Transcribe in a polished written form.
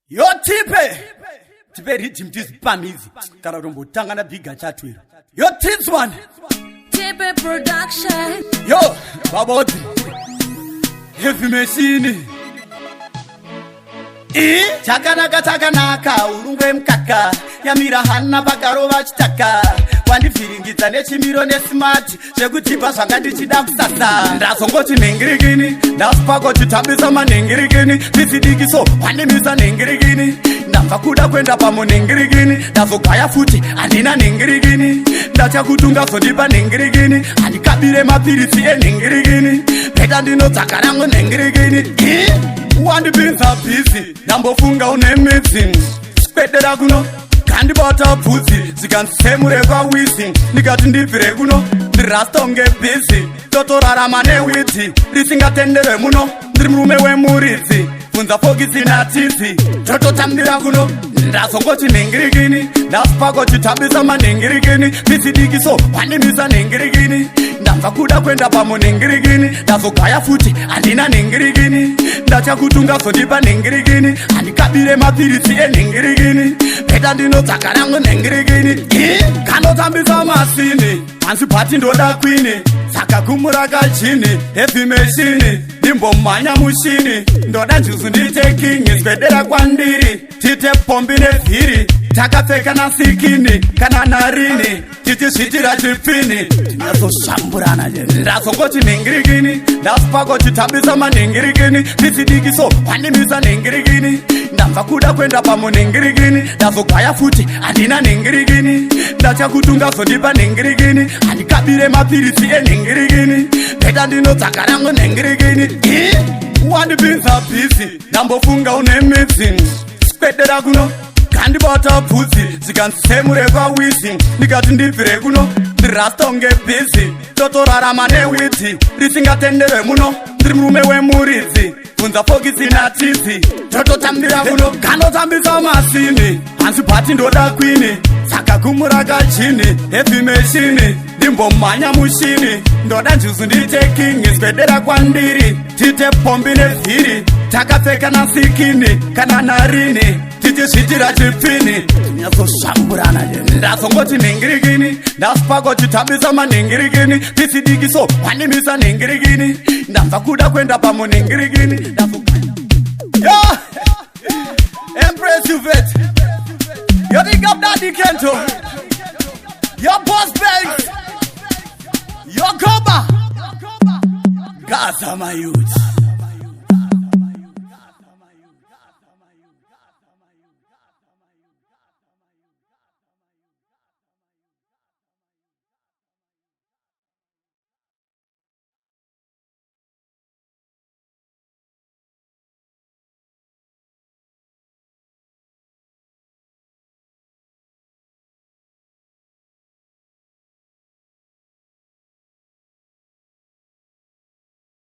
Yo tipe tipe riddim tizipamidzi kana kutombotanga nabhiga chatwiro. Yo tips one. Tipe production. Yo babodzi heavy machine. I chakanaka chakanaka urungwe mukaka yamira hana pakarova chitaka wandivhiringidza nechimiro nesmart zvekudhibha zvanga ndichida kusasa. Ndazongoti nhingirikini ndasipako chitambisa manhingirikini tisidikiso wandimisa nhingirikini ndabva kuda kuenda pamunhingirikini ndazogaya futi handina nhingirikini ndatya kuti ungazondipa nhingirikini handikabire mapiritsi enhingirikini peta ndinodzaka rangu nhingirikini. Wandipinza bhizi ndambofunga une midzi swedera kuno kandibata bvudzi zvikandisemure kwawizi ndikati ndibvire kuno ndirastonge bhizi totorarama newidzi risingatenderwe muno ndiri murume wemuridzi bvunza fokisi natidzi tototambira kuno. Ndazongoti nhingirikini ndasipako chitambisa manhingirikini pisidikiso wandimisa nhingirikini ndabva kuda kuenda pamunhingirikini ndazogaya futi handina nhingirikini ndatya kuti ungazondipa nhingirikini handikabire mapiritsi enhingirikini peta ndinodzaka rangu nhingirikini. Kanotambisa masini hanzi bhati ndoda kwini saka gumura kachini heavy machine ndimbomhanya mushini ndoda njuzu ndiite kingi swedera kwandiri tiite pombi nevhiri takapfeka nasikini kana narini tichizvitira chipfini tinazoshamburana. Ndazongoti nhingirikini ndasipako chitambisa manhingirikini tisidikiso wandimisa nhingirikini ndabva kuda kuenda pamunhingirikini ndazogaya futi handina nhingirikini ndatya kuti ungazondipa nhingirikini handikabire mapiritsi enhingirikini peta ndinodzaka rangu nhingirikini. Wandipinza bhizi ndambofunga une midzi swedera kuno kandibata bvudzi zvikandisemure kwawizi ndikati ndibvire kuno ndirastonge bhizi totorarama newidzi risingatenderwe muno ndiri murume wemuridzi bvunza fokisi natidzi tototambira kuno. Kanotambisa masini hanzi bhati ndoda kwini saka gumura kachini heavy machine ndimbomhanya mushini ndoda njuzu ndiite kingi swedera kwandiri tiite pombi nevhiri takapfeka nasikini kana narini tichizvitira chipfini tinyazoshamburana. Ndazongoti nhingirikini ndasipako chitambisa manhingirikini tisidikiso wandimisa nhingirikini ndabva kuda kuenda pamunhingirikini. Yo Empress Juvet, yo big up Daddy Kento, yo Boss Banks, yo Koba Gaza my youth.